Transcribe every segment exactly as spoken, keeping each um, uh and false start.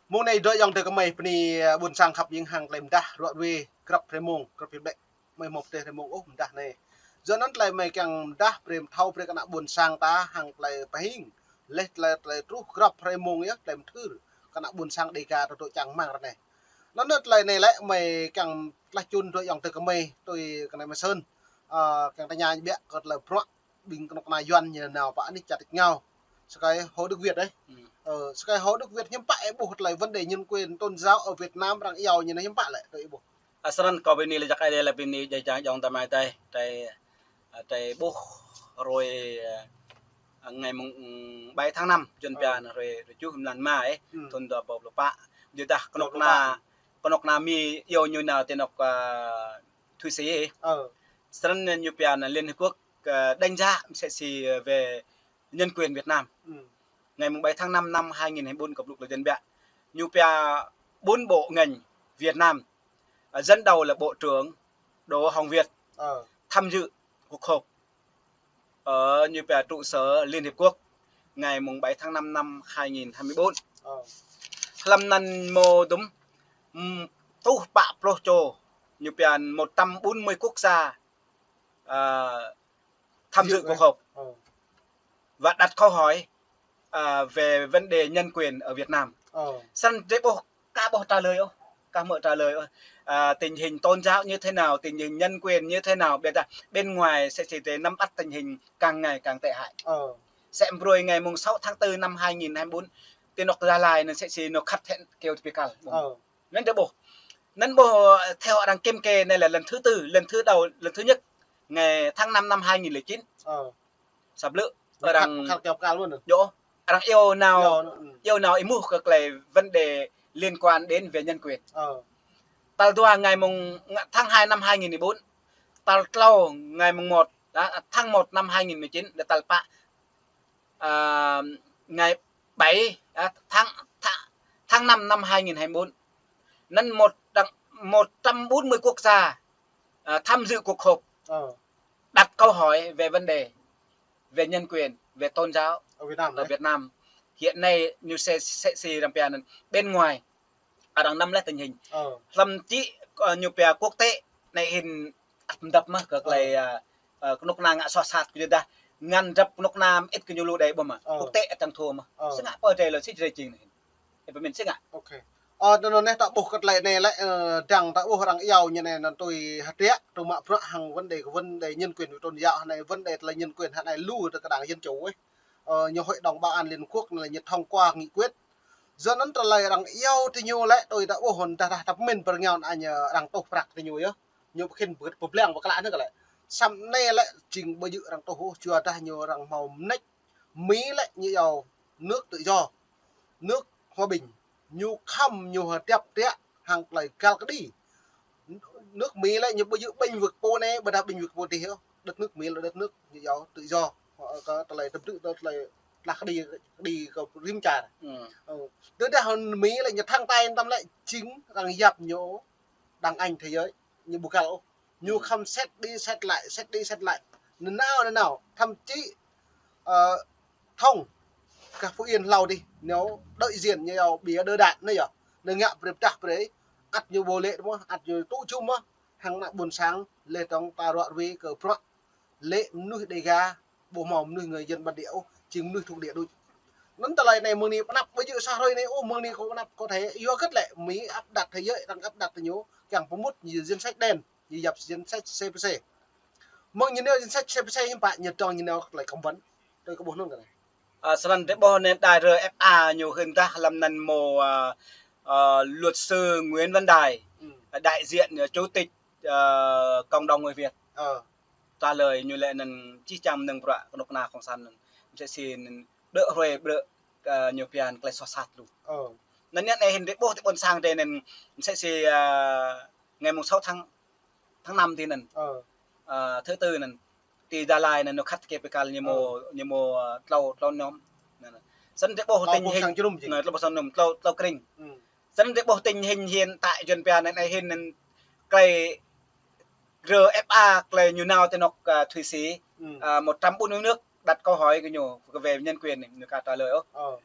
Mông anai dŏ ayŏng adơi kơmơi bơni, ơ, ƀuôn sang khăp hiam hăng tơlơi mơdah ruă ruê grăp hrơi mông, grăp hrơi ƀlĕ. Mơi hmâo pơtê hrơi mông ôh mơdah anai. Yua anŭn tơlơi mơi kiăng mơdah brơi thâo brơi kơ ană ƀuôn sang ta hăng tơlơi pơhing. Laih tơlơi, tơlơi truh grăp hrơi mông yơh, tơlơi mơthưr kơ ană ƀuôn sang Dêga ta dŏ čang rơmang ră anai. Anŭn tơlơi anai lĕ mơi kiăng tlaih čun dŏ ayŏng adơi kơmơi, tui kơ anai mơi Sơn. Ơ, kiăng tơña biă kơ tơlơi bruă ƀing kơnuk kơna Yuan ñu nao pơ anih čar tač rơngiao. Sơkai Hồ Đức Việt đấy. Ừ. Ơ, sơkai Hồ Đức Việt hiư̆m pă ih ƀuh tơlơi vấn đề nhân quyền tôn giáo ở Việt Nam arăng iâu ñu anai hiư̆m pă lĕ tui ih ƀuh. Ơ, snăn kâo bơni laĭ jăk Ơi Adai lĕ bơni jai jang ayŏng adơi kơmơi tơi, tơi, ơ, tơi ƀuh hrơi, ơ, ngày mùng bảy tháng năm, Yuan pia hrơi, hrơi tơjuh mlan ma, ơ, thŭn dua rơbâo pluh pă. Yua dah kơnuk kơna, kơnuk kơna Mi iâu ñu nao ti anŏ, ơ, Thụy Sĩ, ơ. Snăn ñu pia anăn Liên Hiệp Quốc, ơ, đánh giá msĕ si, ơ, về nhân quyền Việt Nam. Ừ. Ngày mùng bảy tháng năm năm hai nghìn hai mươi bốn kơ blŭk lơ dân biă. Ñu pia bốn bộ ngành Việt Nam, ơ, dẫn đầu là Bộ trưởng Đỗ Hồng Việt, ơ, tham dự cuộc họp ở ñu pia trụ sở Liên Hiệp Quốc ngày mùng bảy tháng năm năm hai nghìn hai mươi bốn. Ơ. Hlăm anăn mơ̆ dŭm, ưm, tuh pă pluh čô, ñu pia một trăm bốn mươi quốc gia, à, tham dự cuộc họp và đặt câu hỏi, à, về vấn đề nhân quyền ở Việt Nam. Ơ. Snăn drei ƀuh, ka ƀuh trả lời ôh, ka hmư̆ trả lời ôh. À, tình hình tôn giáo như thế nào, tình hình nhân quyền như thế nào, bây giờ bên ngoài sẽ, sẽ, sẽ nắm bắt tình hình càng ngày càng tệ hại. Ơ. Sẽ brơi ngày mùng sáu tháng tư năm hai nghìn hai mươi bốn, ti anŏ Gia Lai anăn sẽ, sẽ anŏ khăt hĕ kơyâo tơpĭ kăl. Ơ. Anăn drei ƀuh. Anăn ƀuh, theo arăng kiểm kê anai là lần thứ tư, lần thứ đầu, lần thứ nhất, ngày tháng năm năm hai nghìn lẻ chín. Ơ. Sa blư̆ arăng khăt kơyâo pơkăl mơ̆n. Djŏ, arăng iâu nao, iâu nao êmuh kơ tơlơi vấn đề liên quan đến về nhân quyền. Ơ. Tal dua ngày mùng, tháng hai năm hai nghìn mười bốn. Tal tlâo ngày mùng một, à, tháng một năm hai nghìn mười chín, dah tal pă, à, ngày bảy, à, tháng, tháng, tháng năm năm hai nghìn hai mươi bốn. Anăn một trăm, một trăm bốn mươi quốc gia, à, tham dự cuộc họp. Ơ. Đặt câu hỏi về vấn đề về nhân quyền, về tôn giáo ở Việt Nam. Ở Việt Nam. Hiện nay, ñu sẽ, sẽ si arăng pia anăn bên ngoài arăng nắm lấy tình hình. Ơ. Thậm chí, ơ, ñu pia quốc tế anai hĭn ăt mdăp mơh kơ tơlơi, ơ, ơ, kơnuk kơna ngă soh sat kơ yua dah ngăn drăp kơnuk kơna mơĭt kơ ñu lu đei ƀuh mơh. Ơ. Quốc tế ăt čang thâo mơh. Ơ. Snăn ngă pơ drei lŏ sĭt drei jing anai. Ơ, pơmĭn snăn ngă. Ok. Ơ, anŭn anai ta ƀuh kơ tơlơi anai lĕ, ơ, dăng ta ƀuh arăng iâu ñu anai anăn tui hơdră, tui mă bruă hăng vấn đề, vấn đề nhân quyền tôn giáo anai, vấn đề tơlơi nhân quyền anai lu tơ kơđang dân chủ ih. Ơ, ñu Hội đồng Bảo an Liên Hợp Quốc anai ñu thông qua nghị quyết. Yua anŭn tơlơi arăng iâu tơ ñu lĕ tui ta ƀuh hŏn dah, dah ta pơmĭn pơ rơngiao anai ñu arăng tuh prăk tơ ñu yơh. Ñu pơkhĭn pơblang pơklă anŭn kơ lĕ. Samơ̆ anai lĕ jing ƀu djơ̆ arăng tuh ôh, yua dah ñu arăng hmâo mơneč. Mi lĕ ñu iâu nước tự do, nước hòa bình, ñu khŏm ñu hơdip tiă hăng tơlơi găl kơđi. Nước Mi lĕ ñu ƀu djơ̆ bênh vực pô anai, ƀôdah bênh vực pô adih ôh. Đất nước Mi là đất nước ñu iâu tự do. Kơ tơlơi tơbrư̆, tơlơi tlah kơđi, kơđi kơ rĭm čar. Ơ. Tơdah Mi lĕ ñu thăng tay tăm lĕ jing arăng yap ñu đang anh thế giới, ñu ƀu găl ôh. Ñu khŏm xét đi xét lại, xét đi xét lại. Nanao, nanao, thậm chí, ơ, thông, kơ Phú Yên hlâo dih, ñu đại diện ñu iâu bia đỡ đạn anai yơh. Ñu ngă brơi pơdah brơi, ăt ñu ƀu lĕ mơh, ăt ñu tŭ jum mơh, hăng ană ƀuôn sang, leh dơ̆ng ta ruă ruê kơ bruă. Lĕ mơnuih Dêga, ƀu hmâo mơnuih người dân bản địa ôh, jing mơnuih thuộc địa đôč. Anŭn tơlơi anai mơ̆ng anai pơanăp ƀu djơ̆ sa hrơi anai ôh, mơ̆ng anai kâo pơanăp kâo thâo, yua hơget lĕ Mi áp đặt thế giới, arăng áp đặt tơ ñu, kiăng pơmŭt ñu danh sách đen. Ñu yap danh sách C P C. Mơ̆ng ñu nao danh sách C P C hiư̆m pă ñu dŏng ñu nao tơlơi cấm vận. Tui kâo ƀuh anŭn kơ anai. Ơ, snăn drei ƀuh anai đài R F A ñu hưn dah hlăm anăn mơ̆, ơ, ơ, luật sư Nguyễn Văn Đài, đại diện, ơ, chủ tịch, ơ, cộng đồng người Việt. Ơ. Trả lời ñu lĕ anăn čih čang mơnơ̆ng bruă kơnuk kơna cộng sản anăn. Msĕ si anăn đơ hrơi ƀrơ, ơ, ñu pia anăn tơlơi soh sat lu. Ơ. Anăn anai hĭn drei ƀuh ti ƀuôn sang drei anăn msĕ si, ơ, ngày mùng sáu tháng, tháng năm ti anăn. Ơ. Ơ, thứ tư anăn. Ti Gia Lai anăn ñu khăt kơ pơkăl ñu mơ̆, ñu mơ̆, ơ, tlâo, tlâo năm. Anăn. Snăn drei ƀuh tình hình, tlâo boh sang jơnum, tlâo boh sang jơnum, tlâo, tlâo krĭng. Snăn drei ƀuh tình hình hiện tại Yuan pia anăn anai hĭn anăn tơlơi R F A tơlơi ñu nao ti anŏ, ơ, Thụy Sĩ, ơ, một trăm bốn mươi nước đặt câu hỏi kơ ñu, kơ về nhân quyền anai, ñu ka trả lời ôh. Ơ.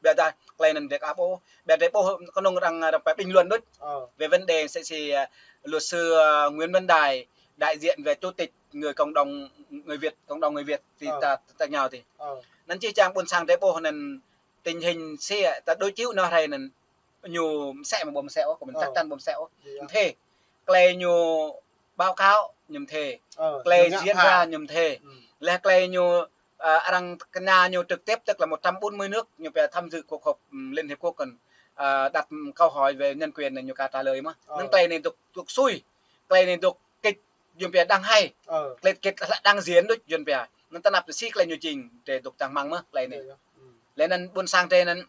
Ƀiădah tơlơi anŭn dek ăp ôh. Ƀiădah ƀuh kơnơ̆ng arăng, arăng pơpă bình luận đôč. Ờ. Về vấn đề msĕ si, à, luật sư, à, Nguyễn Văn Đài, đại diện về chủ tịch người cộng đồng, người Việt, cộng đồng người Việt ti, ờ, ta, ta ngă ti. Ờ. Anŭn čih čang ƀôn sang drơi ƀuh anŭn tình hình si ta đối chiếu anŭn hrơi anŭn ñu msĕ mơ̆ ƀu msĕ ôh, kơ mơ̆n, ờ, chắc chắn ƀu msĕ ôh. Iya. Mơ̆n tơlơi ñu báo cáo ñu mơ̆n tơlơi. Ờ, tơlơi ñu ngă diễn ra ñu mơ̆n tơlơi. Ừ. Laih tơlơi ñu, à, arăng kơnang ñu trực tiếp, tức là một trăm bốn mươi nước ñu pia tham dự cuộc họp, ừm, Liên Hiệp Quốc kơ, à, đặt câu hỏi về nhân quyền anŭn ñu ka trả lời mơ̆n. Ờ. Anŭn tơlơi anai dŏ, dŏ sui, tơlơi anai dŏ kịch, ñu pia đang hài. Ờ. Tơlơi kịch là đang diễn đôč ñu pia. Anŭn tơnap si tơlơi ñu jing, drơi dŏ čang rơmang mơ̆n tơlơi anai. Iya, iya. Ừ. Laih anŭn ƀôn sang drơi anŭn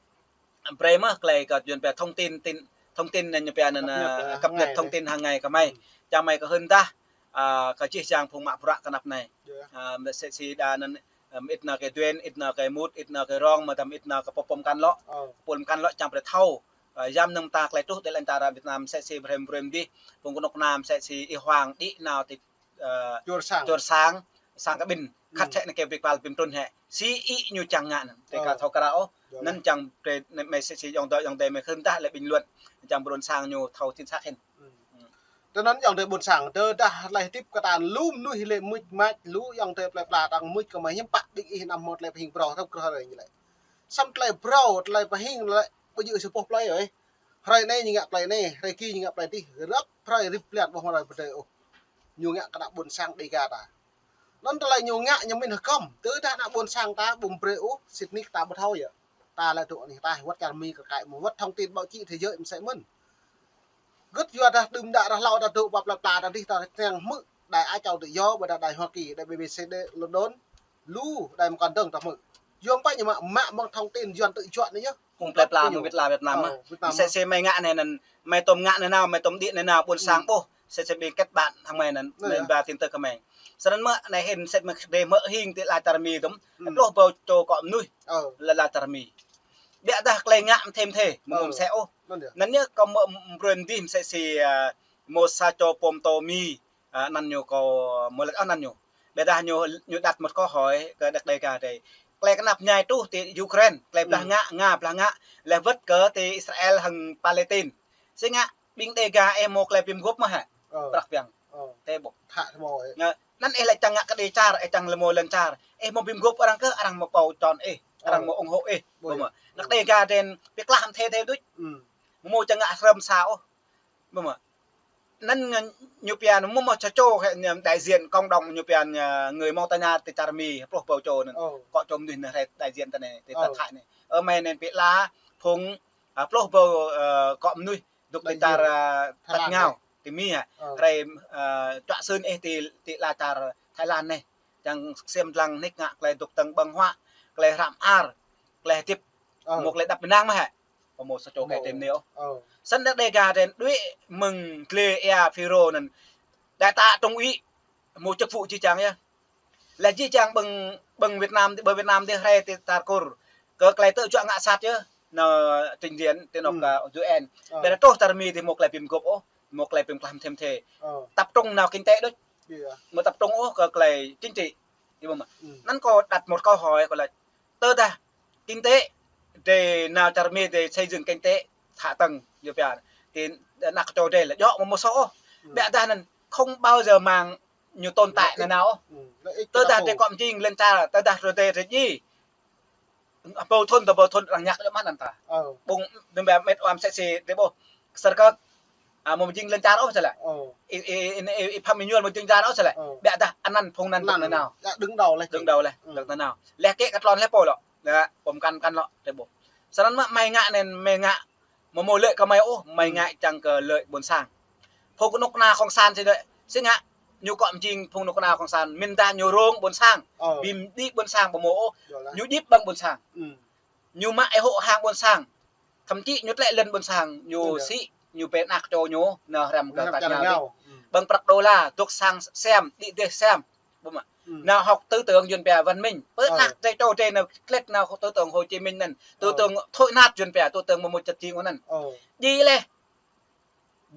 brơi mơ̆n tơlơi kơ ñu pia thông tin, tin, thông tin anŭn ñu pia anŭn, cập nhật, à, à, cập nhật hàng ngày thông tin hàng ngày kơ mơi. Ừ. Čang mơi kơ hưn tah, à, kơ čih čang phung mă bruă kơ anăp anai. Iya. À, msĕ si đa anŭn, ừm, ĭt nao kơ duen, ĭt nao kơ mŭt, ĭt nao kơ rong, mơtam ĭt nao kơ pô pơkŏn lŏ. Ờ. Pô pơkŏn lŏ čang brơi thâo. À, yam nơ̆ng ta tơlơi truh tơ lŏn čar Việt Nam msĕ si brơi brơi dih, phung kơnuk kơna msĕ si Y Hoang đĭ nao ti, à, čur sang. Čur sang, sang kơ ƀing. Khăt, ừ, sĕ anŭn kơ ƀĭ kơpal ƀing trun hĕ. Si ih ñu čang ngă anŭn. Tơ ka, ờ, thâo krao ôh. Iya. Anŭn čang brơi anŭn mơi msĕ si ayŏng adơi, ayŏng adơi mơi hưn tah lĕ bình luận. Čang ƀôn sang ñu thâo chính xác hĭn. Ừ. Tơ anŭn ayŏng adơi ƀôn sang, tơdah tơlơi hơdip kơ ta lu mơnuih lĕ mŭč mač, lu ayŏng adơi plơi pla arăng mŭč kơ mơi hiư̆m pă ƀing ih anăm hmâo tơlơi pơhing phrâo, tơlơi phrâo rơi ñu lĕ. Samơ̆ tơlơi phrâo, tơlơi pơhing lĕ ƀu djơ̆ sa boh plơi ôh. Hrơi anai ñu ngă tơlơi anai, hrơi ki ñu ngă tơlơi adih, răp hrơi rĭm blan ƀu hmâo hrơi pơdơi ôh. Ñu ngă kơ ană ƀôn sang Dêga ta. Anŭn tơlơi ñu ngă ñu mĭn hơgŏm, tơdah ană ƀôn sang ta ƀu brơi ôh, sĭt nik ta ƀu thâo yơh. Ta lĕ dŏ anih ataih, wơ̆t čar Mi kơ kaĭ mơ̆n, wơ̆t thông tin báo chí thế giới mơ̆n sĕ mơ̆n. Gơ̆t yua dah đưm đă ră hlâo ta dŏ pơ plơi pla ta dih ta kiăng hmư̆ đài Á Châu Tự Do, ƀôdah đài Hoa Kỳ, đài B B C, đài London, lu đài mơkŏn dơ̆ng ta hmư̆. Yua mơ̆ ñu mă, mă mơ̆ng thông tin Yuan tự do anai yơh. Phung plơi pla mơ̆ng Việt Nam, Việt Nam, ờ, mơ̆n. Việt Nam mơ̆n. Msĕ si mơi ngă anai anŭn, mơi tŏm ngă anai nao, mơi tŏm đĭ anai nao, ƀôn sang ƀuh, msĕ si ƀing kết bạn hăng mơi anŭn, anai mơi yơh. Ba tin tức kơ mơi. Snăn mơ̆ anai hĭn sĕt mơ̆ kơđi mơ̆ hing ti ala čar Mi tŏm, pluh ƀâo čô akŏ mơnuih, ờ, la ala čar Mi. Ƀiădah tơlơi ngă mơthê mơthê, mơ̆, ờ, mơ̆ msĕ ôh. Anŭn yơh. Anŭn yơh kâo mơ̆ brơi dih msĕ si, à, mơ̆ sa čô pô pơtô Mi, à, anăn ñu kâo mơ̆ lĕ, à, anăn ñu. Ƀiădah ñu, ñu đặt một câu hỏi kơ đah Dêga drơi. Tơlơi kơnăp ñai truh ti Ukraine, tơlơi blah, ừ, ngă, Nga blah ngă, laih wơ̆t kơ ti Israel hăng Palestine. Si ngă, ƀing Dêga ih mơ̆ tơlơi bi mguôp mơ̆ hă? Ơ. Prăk piăng. Ơ. Tơ ƀuh. Thă tơ mơ̆ ih. Anŭn ih lĕ čang ngă kơđi čar, ih čang lĕ mơ̆ lŏn čar. Ih mơ̆ bi mguôp arăng kơ, arăng mơ̆ pô čon ih, arăng mơ̆ ung hô ih. Ƀuh mơ̆. Ană Dêga drơi, pĭ klah mơthê thê đôč. Mơ̆ čang ngă hrăm sa ôh. Ƀuh mơ̆. Anŭn ñu pia anŭn mơ̆ mơ̆ sa čô hĕ anŭn đại diện cộng đồng ñu pia anŭn, à, người Montagnard ti čar Mi, pluh ƀâo čô anŭn. Ơ. Akŏ čô mơnuih anŭn hrơi đại diện ta anai, ti ta Thái anai. Ơ mơi anŭn pĭ la phung, à, pluh ƀâo, à, akŏ mơnuih dŏk ti čar, à, Thái Lan anai. Tat Ngao, ti Mi hă. Ơ. Hrơi, à, čuă sưn ih ti, ti ala čar Thái Lan anai. Čang ksiêm dlăng nik ngă tơlơi dŏ tơ̆ng ƀơ̆ng huă, tơlơi hrăm ar, tơlơi hơdip, ơ, mơ̆ tơlơi đăp ƀơ̆ng mơ̆ hă. Ơ mơ̆ sa čô kơ, ơ, tơm anai ôh. Ơ. Snăn đah Dêga drơi đuaĭ mơ̆ng glê ia FULRO anŭn. Đại tá Trung Úy, mơ̆ chức vụ jih jang yơh. Laih jih jang ƀơ̆ng, ƀơ̆ng Việt Nam, ƀơ̆ng Việt Nam dih hrơi ti čar Kur. Kơ tơlơi tơjuă ngă sat yơh. Anŭn trình diện ti anŏ, ừ, kơ U N. Ơ. Ƀiădah truh čar Mi dih mơ̆ tơlơi bi mguôp ôh. Mơ̆ tơlơi bi mklah mơthê mơthê. Ơ. Tập trung nao kinh tế đôč. Iya. Mơ̆ tập trung ôh kơ tơlơi chính trị. Ih ƀuh mơ̆. Ừ. Anŭn kâo đặt một câu hỏi kâo laĭ. Tơdah kinh tế drơi nao čar Mi drơi xây dựng kinh tế, hạ tầng, ñu pia. Ti ană čô drơi lĕ djơ̆ mơ̆ mơ̆ soh ôh. Ừ. Ƀiădah anŭn không bao giờ mơ̆ng ñu tồn tại nanao ôh. Lợi ích. Ừ, lợi ích. Tơdah drơi akŏ mơjing lŏn čar, tơdah drơi drơi djai. Ƀâo thŭn, tơ ƀâo thŭn arăng ñăk djơ̆ mơ̆n anăn ta. Ơ. Ƀơ̆ng, đơ̆m ƀiă mĕt wa msĕ si drơi ƀuh. Sơrkă, à, mơ̆ mơjing lŏn čar ôh sơlĕ. Ơ. Ih, ih, ih, ih, ih Pham Minh Nhuăl mơjing čar ôh sơlĕ. Ơ. Ƀiădah anăn phung anăn, anăn, dŏ nanao. Yă, đứng đầu laih. Đứng đầu laih, ừ, dŏ nanao. Laih kĕ kơ tlôn laih pô lŏ. Yă, pô mkăn mkăn lŏ, drơi ƀuh. Snăn mơ̆ mơi ngă anŭn, mơi ngă mơ̆ mơ̆ lợi kơ mơi ôh, mơi, ừ, ngă čang kơ lợi ƀôn sang. Phung kơnuk kơna cộng sản si đơi, si ngă, ñu akŏ mơjing phung kơnuk kơna cộng sản, mĭn dah ñu rông ƀôn sang, ơ, bi mđĭ ƀôn sang ƀu mơ̆ ôh, ñu djip ƀơ̆ng ƀôn sang. Ừ. Ñu mă ih hŏk hăng ƀôn sang. Thậm chí ñu tlĕ lŏn ƀôn sang, ñu, ừ, sĭ, ñu pĕ ană čô ñu, nao hrăm kơ Tat Ngao. Hrăm Tat Ngao. Ừ. Ƀơ̆ng prăk đô la, dŏ sang siam, đĭ dêh siam. Ƀuh mơ̆. Ừ. Nao học tư tưởng Yuan pia văn minh. Pơ, ơ, ană drơi čô drơi nao tlĕ nao tư tưởng Hồ Chí Minh anŭn. Tư, ơ, tưởng thối nát Yuan pia, tư tưởng mơ̆ mơ̆ čăt jing anŭn. Ơ. Djai laih.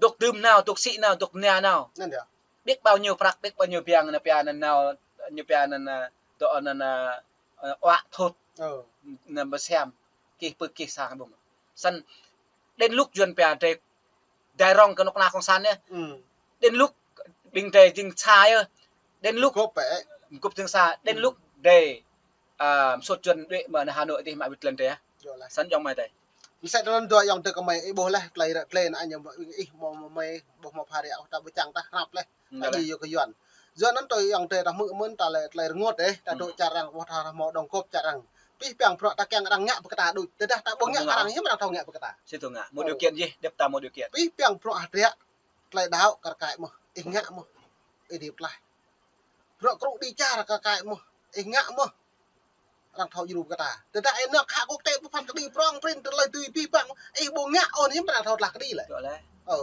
Dŏ dưm nao, dŏ sĭ nao, dŏ mnia nao. Anŭn yơh. Biết bao nhiêu prăk, biết bao nhiêu piăng, anŭn pia anŭn nao, ñu pia anŭn, à, dŏ anŭn, à, à, oă thut. Ơ. Anŭn ƀu siam. Kih pơ kih sang ƀơ̆ng. Săn, đến lúc Yuan pia drei, drei rong kơ nŏk na kông san yơh. Đến lúc ƀing drei jing sa yơh. Đến lúc gŏp pĕ, gŏp jing sa. Đến lúc drei, a, sut Yuan đuĕ mơ̆ng Hà Nội tih mă wĭt lăn drei. Săn yŏng mơi tơi. Msĕ tơlơi dŏ yŏng tơ kơ mơi, ih ƀuh laih, tơlơi ră tơlơi anai ñu ih mơ̆ mơi, ƀuh mơ̆ pha rĕ, ta ƀu čang ta hrăp laih. Ta jing yua kơ Yuan. Yuan anŭn tui yŏng tơ ta hmư̆ mơ̆n ta lĕ tơlơi rơngot ih, ta dŏ čar arăng, ƀuh ta mơ̆ dŏng gŏp čar arăng. Pih piăng bruă ta kiăng arăng ngă pơkă ta đôč. Tơdah ta ƀu ngă arăng hiư̆m arăng thâo ngă pơkă ta. Sĭt tŭ ngă. Mơ̆ điều kiện yơh, djŏp ta mơ̆ điều kiện. Pih piăng bruă hơdră tơlơi đaŏ kar kaĭ mơ̆, ih ngă mơ̆. Ih đĭ pơklaih. Bruă krŭ đĭ čar kar kaĭ mơ̆, ih ngă mơ̆. Arăng thâo djru pơkă ta. Tơdah ih nao khă quốc tế pơphan kơđi prong prin tơlơi tui pih piăng, ih ƀu ngă ôh hiư̆m arăng thâo tlah kơđi lĕ. Ơ.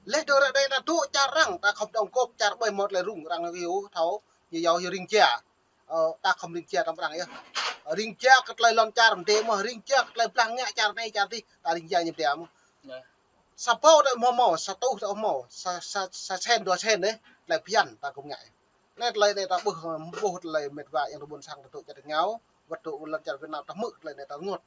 Laih dơ̆ng ră anai ta dŏ čar arăng, ta khŏm dŏng gŏp čar ƀơi mơ̆ tơlơi rŭng arăng hyu thâo, ñu yua hyu ring jia. Ơ, ta khŏm ring jia tơm arăng yơh. Ring jia kơ tơlơi lŏn čar mơdê mơ̆, ring jia kơ tơlơi blah ngă čar anai čar adih, ta ring jia ñu mơdê mơ̆. Sa pô ta mơ̆ mơ̆, sa tuh ta mơ̆, sa, sa, sa sen dua sen dêh, tơlơi phiăn ta khŏm ngă. Anai tơlơi anai ta ƀuh, ƀuh tơlơi met wa yŏng tơ ƀôn sang ta dŏ čar rơngiao, wơ̆t dŏ lŏn čar Việt Nam ta hmư̆ tơlơi anai ta rơngot.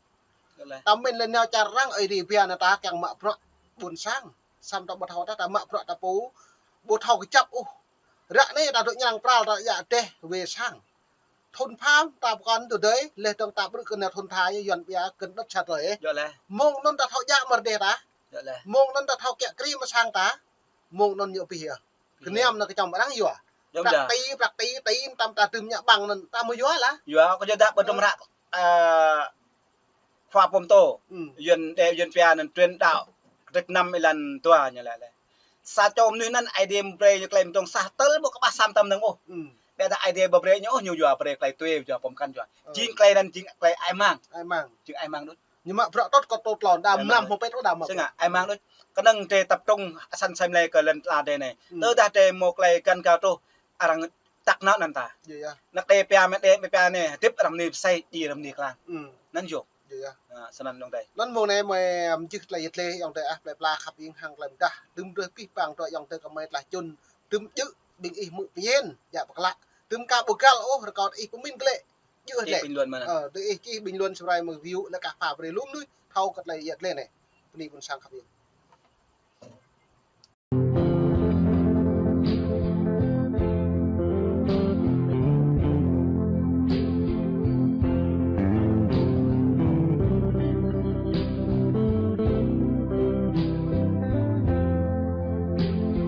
Ta mĭn lĕ nao čar arăng, ơi adih pia anai ta kiăng mă bruă ƀôn sang. Samơ̆ ta ƀu thâo ta, ta mă bruă ta pô, ƀu thâo kơjăp ôh. Ră anai ta dŏ ñrăng pral ta djă dêh wê sang. Thŭn pha ta pơkŏn tơdơi, laih dơ̆ng ta ƀrư̆ kơ nao thŭn tha ñu Yuan pia kơnơ̆t sa tơlơi. Mông anŭn ta thâo djă mơ̆ dêh ta. Mông anŭn ta thâo kiă kriê mơ̆ sang ta. Mông anŭn ñu pih yơh. Kơnăm nao kơčăm arăng yua. Prăk ti, prăk ti, ti tăm ta tưm ñă ƀăng anŭn ta mơ̆ yua lah. Yua, kơ yua dă ƀơdrŏm hră, a, khua pơm tô. Yuan đe Yuan pia anŭn truyền đạo. Kơdrêč năm êlan dua ñu laĭ lĕ. Sa čô mơnuih anŭn Ơi Adai brơi ñu tơlơi mơdơ̆ng sah tơl ƀu kơƀah sa mơtam mơnơ̆ng ôh. Ƀiădah Ơi Adai ƀu brơi ñu ôh ñu yua brơi tơlơi tui yua pơm kăn yua. Jing tơlơi anŭn jing tơlơi ai mang. Ai mang. Jing ai mang đôč. Ñu mă bruă tŏt kơ tŏt lŏn, đa mlam hmâo pĕt ôh đa mă. Sơngă, ai mang đôč. Kơnơ̆ng drei tập trung săn sem lĕ kơ lŏn tơla drei anai. Tơdah drei mơ̆ tơlơi găn gao truh, arăng tăk nao anăn ta. Anăk đe pia mĕt đe pia anai, hơdip arăng ni pơsai, djai arăng ni klang. Anăn yơh. Snăn yŏng tơi. Anăn mông anai mơi, ăm, jih tơlơi yơh tơlơi yŏng tơi ah, plơi pla khăp ing hăng tơlơi mơdah. Tơm drơi pih păng tơ yŏng tơi kơ mơi tơlơi čun. Tơm djơ̆ ƀing ih hmư̆ pơyên, djă pơklă. Tơm ka ƀu găl ôh, rơkâo ih pơmĭn kơ lĕ. Djơ̆ lĕ. Ih bình luận mơ̆n. Ơ, tơ ih čih bình luận sơrai mơi view lĕ kah pha brơi lŏm lui, thâo kơ tơlơi yơh tơlơi anai. Bơni ƀôn sang khăp ing.